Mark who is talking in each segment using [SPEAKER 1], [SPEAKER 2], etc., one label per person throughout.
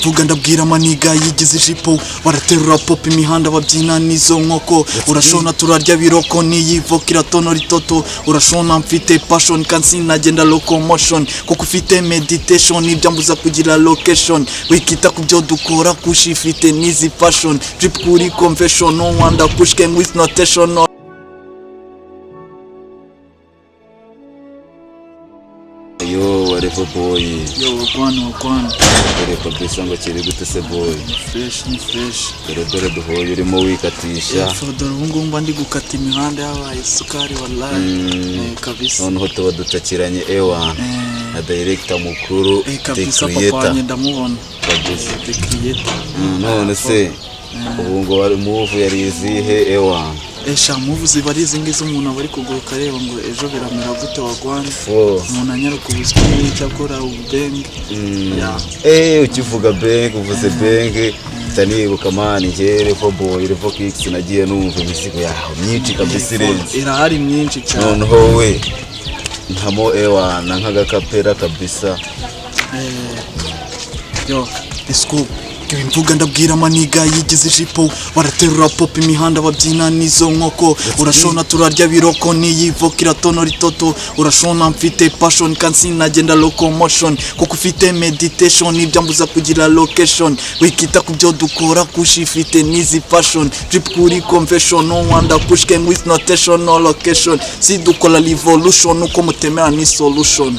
[SPEAKER 1] Mvuga ndabwira amaniga yigize ijipo, baraterura pop imihanda babyina n'izo nkoko. Urashona turarya biroko, niyivoka iratonora itoto. Urashona mfite passion kandi sinagenda locomotion, kuko ufite meditation ibyambuza kugira location. Wikita ku byo dukora, kushi ifite n'izi passion, drip kuri confession, no wonder push gang with notation, no.
[SPEAKER 2] Yo, whatever, boy.
[SPEAKER 1] Yo, wagwan, wagwan.
[SPEAKER 2] Dore kabisa ngo kiri gute se, boy?
[SPEAKER 1] Fresh, ni fresh.
[SPEAKER 2] Dore dore duhuye urimo wikatisha.
[SPEAKER 1] Dore ubu ngubu mba ndi gukata imihanda yabaye isukari, wallahi. Kabisa.
[SPEAKER 2] Noneho tuba ducakiranye, ewa, na director mukuru.
[SPEAKER 1] Eh,
[SPEAKER 2] The
[SPEAKER 1] kabisa, papa
[SPEAKER 2] Creator.
[SPEAKER 1] wanjye ndamubona.
[SPEAKER 2] Kabisa.
[SPEAKER 1] The Creator.
[SPEAKER 2] None se ubu ngo wari move yari izihe, ewa?
[SPEAKER 1] Esha, move ziba ari izi ngizi, umuntu aba ari kuguruka areba ngo ejo biramera gute, wagwan.
[SPEAKER 2] Fo.
[SPEAKER 1] Umuntu anyaruka ubuzima n'icyo akora ububenge. Yeah.
[SPEAKER 2] Ukivuga bank, uvuze bank, mpita nibuka, man, njye Revo Boy, Revo Kicks, nagiye numva imizigo yawe myinshi kabisa irenze.
[SPEAKER 1] Irahari myinshi cyane.
[SPEAKER 2] Noneho we ntamo, ewa, na nk'agakapera kabisa.
[SPEAKER 1] Yo, let's go. Mvuga ndabwira amaniga yigize ijipo, baraterura pop imihanda babyina n'izo nkoko. Urashona turarya biroko, niyivoka iratonora itoto. Urashona mfite passion kandi sinagenda locomotion, kuko ufite meditation ibyambuza kugira location. Wikita ku byo dukora, kushi ifite n'izi passion, drip kuri confession, no wonder push gang with notation, no location. Si dukora revolution uko mutemera ni solution.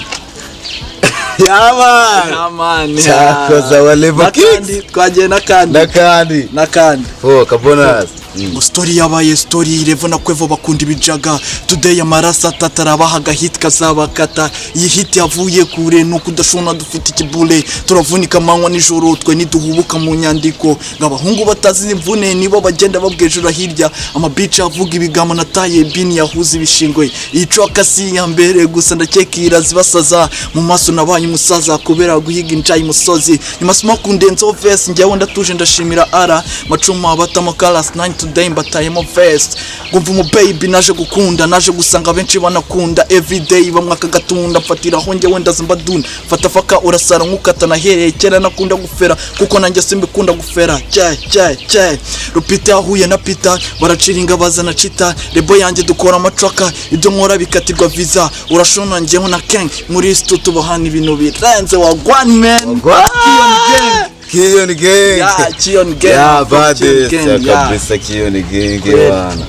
[SPEAKER 2] Yaba.
[SPEAKER 1] Amani.
[SPEAKER 2] Cyakoze aba Level
[SPEAKER 1] N'akandi twagiye, n'akandi.
[SPEAKER 2] N'akandi.
[SPEAKER 1] N'akandi.
[SPEAKER 2] Fo kabonus.
[SPEAKER 1] Ngo story yabaye story, Revo na Kwevo bakunda ibijaga. Today amaraso atatu arabahaga hit kazabakata. Iyi hit yavuye kure, nuko udashobora dufite ikibule, turavunika amanywa nijoro, twe ntiduhubuka mu nyandiko. Ngo abahungu batazi imvune nibo bagenda babwejura hirya amabici avuga ibigambo nataye bini yahuza ibishingwe. Iyi track si iya mbere gusa, ndakeka irazibasaza mu maso, nabaye umusaza kubera guhiga incayi musozi. Nyuma smoke undenzeho verse, njyewe ndatuje ndashimira ara macuma batamo kalas 9 today mbatayemo verse. Ngumva umu baby naje gukunda, naje gusanga benshi banakunda everyday bamwaka gatunda, mfatiraho njyewe ndaza mbadunda fata faka urasara nkukata. Nahereye kera nakunda gufera kuko nanjye simbikunda gufera cye cye cye. Rupita yahuye na Peter baraciringa bazana cita rebo yanjye dukora amacaka, ibyo nkora bikatirwa visa. Urashona njyewe na King muri stu tubahana ibintu birenze, wagwan man. Kion Gang.
[SPEAKER 2] Kion Gang.
[SPEAKER 1] Yeah, Kion Gang.
[SPEAKER 2] Yeah,
[SPEAKER 1] From Kion
[SPEAKER 2] baddest.
[SPEAKER 1] Gang, yeah.
[SPEAKER 2] Kabisa, Kion Gang.
[SPEAKER 1] Kweli.
[SPEAKER 2] Wana,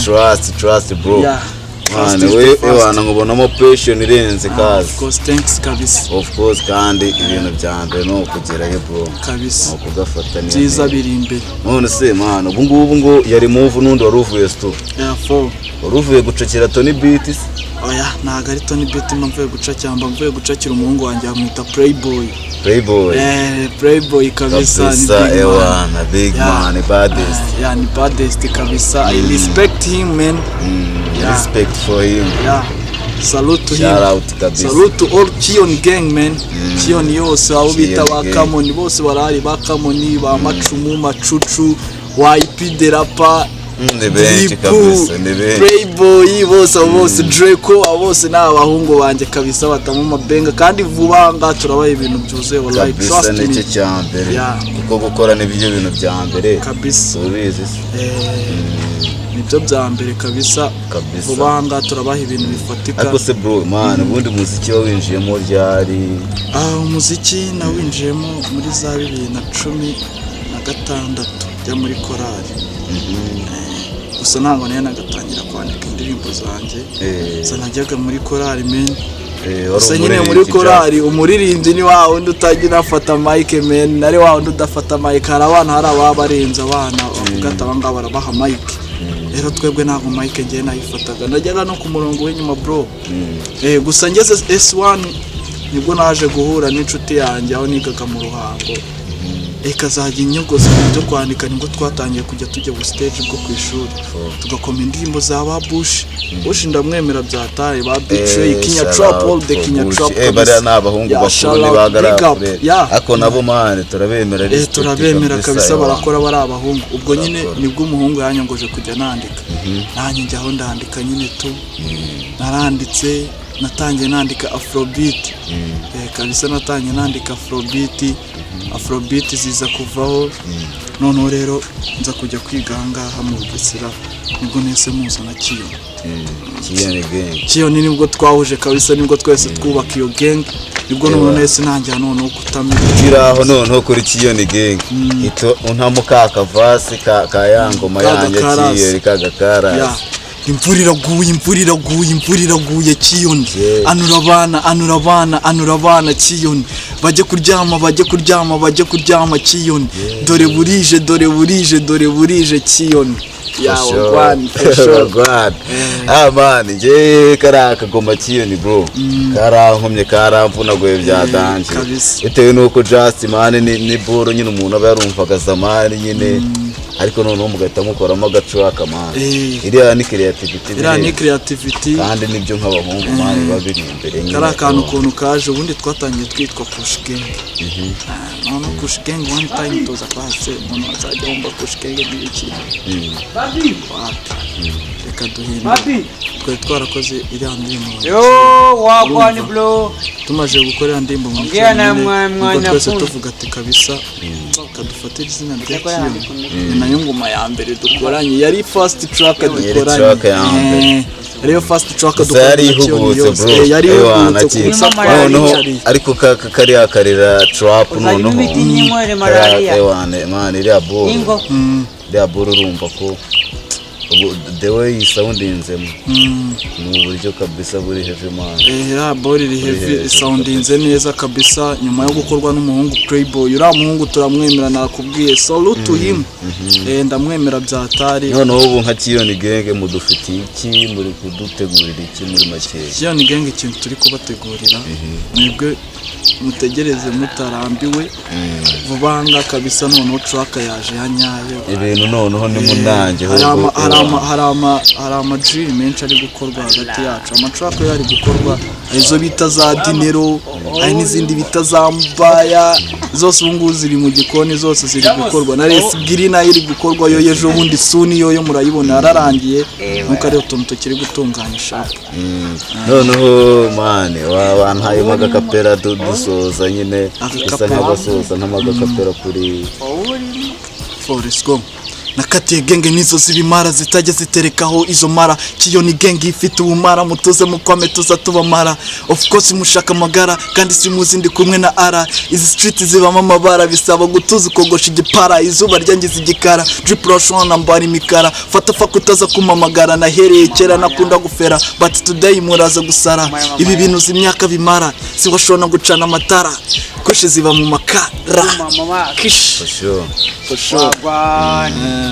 [SPEAKER 2] trust, trust, bro.
[SPEAKER 1] Yeah. Trust
[SPEAKER 2] Mwana
[SPEAKER 1] is
[SPEAKER 2] we
[SPEAKER 1] the first.
[SPEAKER 2] wana nkubonamo passion irenze kazi.
[SPEAKER 1] Of course, thanks kabisa.
[SPEAKER 2] Of course, kandi ibintu bya mbere ni ukugerayo, bro.
[SPEAKER 1] Kabisa.
[SPEAKER 2] Ni ukugafata niyo
[SPEAKER 1] Byiza
[SPEAKER 2] ntego.
[SPEAKER 1] biri imbere.
[SPEAKER 2] None se mwana, ubu ngubu ngo yari move n'undi wari uvuye stu
[SPEAKER 1] Yeah, four.
[SPEAKER 2] wari uvuye gucakira Tony Beat se?
[SPEAKER 1] Oya, ntabwo ari Tony Beat mba mvuye guca cyangwa mvuye gucakira umuhungu wanjye bamwita Playboy.
[SPEAKER 2] Playboy.
[SPEAKER 1] Playboy kabisa ni
[SPEAKER 2] Kabisa.
[SPEAKER 1] big man.
[SPEAKER 2] Ewana, big
[SPEAKER 1] Yeah.
[SPEAKER 2] man, baddest.
[SPEAKER 1] Yeah, ni baddest kabisa. I respect him, man. Yeah.
[SPEAKER 2] Respect for him.
[SPEAKER 1] Yeah. Salute to him.
[SPEAKER 2] Shout out kabisa.
[SPEAKER 1] Salute to all Kion Gang, man. Kion yose abo bita
[SPEAKER 2] Kion
[SPEAKER 1] ba
[SPEAKER 2] Gang.
[SPEAKER 1] Kamoni bose barahari, ba Kamoni, ba Macumu, Macucu, YP Derapa,
[SPEAKER 2] Ni benshi.
[SPEAKER 1] Dripu,
[SPEAKER 2] Kabisa, ni benshi.
[SPEAKER 1] Playboy bose, abo bose, Draco, abo bose ni abahungu banjye kabisa, batamo amabenga kandi vuba aha ngaha turabaha ibintu byuzuye, wallahi.
[SPEAKER 2] Kabisa.
[SPEAKER 1] Trust me.
[SPEAKER 2] Nicyo cya mbere.
[SPEAKER 1] Yeah.
[SPEAKER 2] Kuko gukora nibyo bintu bya mbere.
[SPEAKER 1] Kabisa.
[SPEAKER 2] Urabizi se?
[SPEAKER 1] Nibyo bya mbere kabisa.
[SPEAKER 2] Kabisa.
[SPEAKER 1] Vuba aha ngaha turabaha ibintu bifatika.
[SPEAKER 2] Ariko se bro, man, ubundi muziki wawinjiyemo ryari?
[SPEAKER 1] Ah, umuziki nawinjiyemo muri za 2016 njya muri korali. Gusa ntabwo nari nagatangira kwandika indirimbo zanjye. Gusa najyaga muri korali, men.
[SPEAKER 2] Wari
[SPEAKER 1] Gusa nyine muri
[SPEAKER 2] umuririmbyi.
[SPEAKER 1] Korali umuririmbyi ni wa wundi utajya unafata mic, men. Nari wa wundi udafata mic. Hari abana, hari ababa barenze abana bavuga ati aba ngaba barabaha mic. Rero twebwe ntabwo mic ngiye nayifataga, najyaga no ku murongo w'inyuma, bro. Gusa ngeze S1 nibwo naje guhura n'inshuti yanjye aho nigaga mu Ruhango, ikazajya inyogoza ibintu byo kwandika. Nibwo twatangiye kujya tujya bu stage bwo ku ishuri, tugakoma indirimbo za ba Bush. Bush ndamwemera byataye, ba Betray, Kinya
[SPEAKER 2] Shout
[SPEAKER 1] Trap,
[SPEAKER 2] out
[SPEAKER 1] all the
[SPEAKER 2] for
[SPEAKER 1] Kinya
[SPEAKER 2] Bush.
[SPEAKER 1] Trap.
[SPEAKER 2] Bariya ni abahungu
[SPEAKER 1] Yeah,
[SPEAKER 2] bakuru.
[SPEAKER 1] Shout out, big
[SPEAKER 2] Ntibahagarara
[SPEAKER 1] up.
[SPEAKER 2] kure.
[SPEAKER 1] Yeah.
[SPEAKER 2] Ariko nabo, man, turabemera. Respect.
[SPEAKER 1] Turabemera kabisa,
[SPEAKER 2] ewa.
[SPEAKER 1] barakora bari abahungu. Ubwo nyine
[SPEAKER 2] Barakora.
[SPEAKER 1] nibwo umuhungu yanyongoje kujya nandika, nanjye njyaho ndandika nyine tu, naranditse. Natangiye nandika afrobeat. Kabisa natangiye nandika afrobeat. Afrobeat ziza kuvaho. Noneho rero nza kujya kwiga ahangaha mu Bugesera, nibwo nese muzana Kiyoni.
[SPEAKER 2] Kiyoni Gang.
[SPEAKER 1] Kiyoni nibwo twahuje kabisa, nibwo twese twubaka iyo gang, nibwo noneho nese ntangira noneho kutamenya.
[SPEAKER 2] Kiri aho noneho kuri Kiyoni Gang, ito untamo ka kavasi ka ya ngoma
[SPEAKER 1] Kaga
[SPEAKER 2] yanjye.
[SPEAKER 1] karasi.
[SPEAKER 2] Kiyoni kaga karasi.
[SPEAKER 1] Ya. Imvura iraguye, imvura iraguye, imvura iraguye, Kiyoni.
[SPEAKER 2] Yeah.
[SPEAKER 1] Anura abana, anura abana, anura abana, Kiyoni. Bajye kuryama, bajye kuryama, bajye kuryama, Kiyoni. Dore burije, dore burije, dore burije, Kiyoni. Ya wagwan, for sure.
[SPEAKER 2] Wagwan. Ah man, nje kariya kagoma Kiyoni bro, karankomye, karamvunaguye bya danger.
[SPEAKER 1] Kabisa.
[SPEAKER 2] Bitewe nuko just man ni boro nyine umuntu aba yarumvaga zamani nyine, ariko noneho mugahita mukoramo agacuraka man. Iriya ni creativity.
[SPEAKER 1] Iriya ni
[SPEAKER 2] birenze.
[SPEAKER 1] creativity.
[SPEAKER 2] Kandi nibyo nk'abahungu man biba biri imbere nyine.
[SPEAKER 1] Kariya kantu ukuntu kaje, ubundi twatangiye twitwa Kush Gang. Noneho Kush Gang one time tuza kwase umuntu azajya wumva Kush Gang ni iki? Wapi, reka duhindure. Twari twarakoze iriya ndirimbo.
[SPEAKER 3] Yo, wagwan bro.
[SPEAKER 1] Tumaze gukora iriya ndirimbo mu
[SPEAKER 3] Ongea na
[SPEAKER 1] nyine,
[SPEAKER 3] mwana
[SPEAKER 1] nibwo twese
[SPEAKER 3] fundi.
[SPEAKER 1] tuvuga ati kabisa kadufatire izina rya Kiyoni, ni nayo ngoma ya mbere dukoranye, yari first track
[SPEAKER 2] Yari
[SPEAKER 1] dukoranye.
[SPEAKER 2] track ya mbere.
[SPEAKER 1] Ariyo first track
[SPEAKER 2] Gusa yari
[SPEAKER 1] dukoranye na Kiyoni
[SPEAKER 2] ihubutse
[SPEAKER 1] yose.
[SPEAKER 2] bro.
[SPEAKER 1] Yari
[SPEAKER 2] Ewa,
[SPEAKER 1] ihubutse
[SPEAKER 2] naki-
[SPEAKER 1] kubusa.
[SPEAKER 3] Noneho-
[SPEAKER 1] Twaricariye.
[SPEAKER 2] Ariko kariya karira trap
[SPEAKER 3] Uzajya
[SPEAKER 2] noneho
[SPEAKER 3] imiti nyinywere malaria.
[SPEAKER 2] Ewa, man, iriya boro,
[SPEAKER 3] Ingo.
[SPEAKER 2] iriya boro urumva ko ubu the way yisoundinzemo ni uburyo kabisa buri heavy man.
[SPEAKER 1] Iriya ball iri heavy.
[SPEAKER 2] Hejuru.
[SPEAKER 1] Soundinze neza kabisa nyuma yo gukorwa n'umuhungu Playboy. Uriya muhungu turamwemera, nakubwiye, salute to him. Ndamwemera byatari.
[SPEAKER 2] Noneho ubu nka Kiyoni Gang mudufitiye iki? Muri kudutegurira iki muri makeya?
[SPEAKER 1] Kiyoni Gang, ikintu turi kubategurira, mwebwe mutegereze mutarambiwe, vuba aha ngaha kabisa noneho track yaje ya nyayo.
[SPEAKER 2] Ibintu noneho ni munange.
[SPEAKER 1] Hari
[SPEAKER 2] ahubwo
[SPEAKER 1] hari ama drill menshi ari gukorwa hagati yacu, ama track yo ari gukorwa, hari izo bita za dinero, hari n'izindi bita za mbaya, zose ubu ngubu ziri mu gikoni, zose ziri gukorwa na Resgiri nayo iri gukorwa yo ejo bundi soon yo murayibona yararangiye, nuko ari utuntu tukiri gutunganya sharp.
[SPEAKER 2] Noneho man wabantayemo agakapera dusoza nyine, bisa
[SPEAKER 1] Agakapera.
[SPEAKER 2] nk'abasoza ntamagakapera kuri.
[SPEAKER 1] Forest go. Nakatiye gang nizo z'ibimara zitajya ziterekaho izo mara. Kiyoni Gang ifite ubumara, mutuze mukwame tuza tubamara. Of course mushaka amagara kandi simuzi ndi kumwe na ara. Izi street zibamo amabara, bisaba gutuza ukogosha igipara. Izuba ryangiza igikara, drip rush nambara imikara. Fata faka utaza kumamagara, nahereye kera nakunda gufera, but today muraza gusara. Ibi bintu uzi imyaka bimara, siwashobora gucana amatara, kushe ziba mu makara.
[SPEAKER 3] Mama.
[SPEAKER 1] Kish.
[SPEAKER 2] For sure.
[SPEAKER 1] For sure.
[SPEAKER 3] Wagwan.